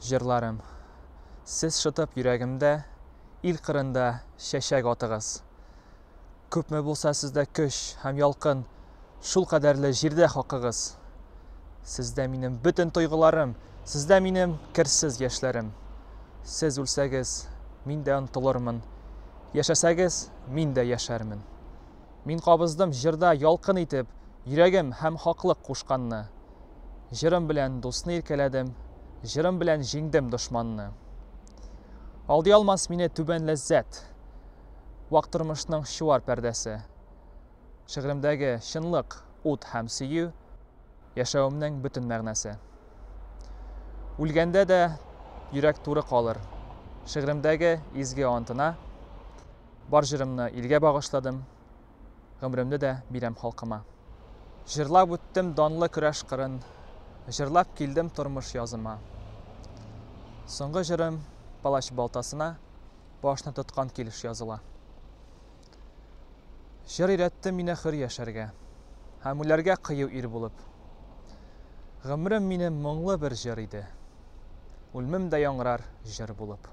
Җырларым, сез шытып йөрәгемдә, Ил кырында чәчәк атыгыз. Күпме булса сездә көч һәм ялкын, Шул кадәрле җирдә хакыгыз. Сездә минем бөтен тойгыларым, Сездә минем керсез яшьләрем. Сез үлсәгез, мин дә онтылырмын, Яшәсәгез, мин дә яшәрмен. Мин кабыздым җырда ялкын итеп Йөрәгем һәм хаклык кушканны. Җырым белән дусны иркәләдем, Җырым белән җиңдем дошманны. Алдый алмас мине түбән ләззәт, Вак тормышның чуар пәрдәсе. Шигъремдәге чынлык, ут һәм сөю, Яшәвемнең бөтен мәгънәсе. Үлгәндә дә йөрәк туры калыр, Шигъремдәге изге антына. Бар җырымны илгә багышладым, Гомеремне дә бирәм халкыма. Җырлап үттем данлы көрәш кырын, Җырлап килдем тормыш языма. Соңгы җырым палач балтасына Башны тоткан килеш языла. Җыр өйрәтте мине хөр яшәргә Һәм үләргә кыю ир булып. Гомерем минем моңлы бер җыр иде, Үлмем дә яңгырар җыр булып.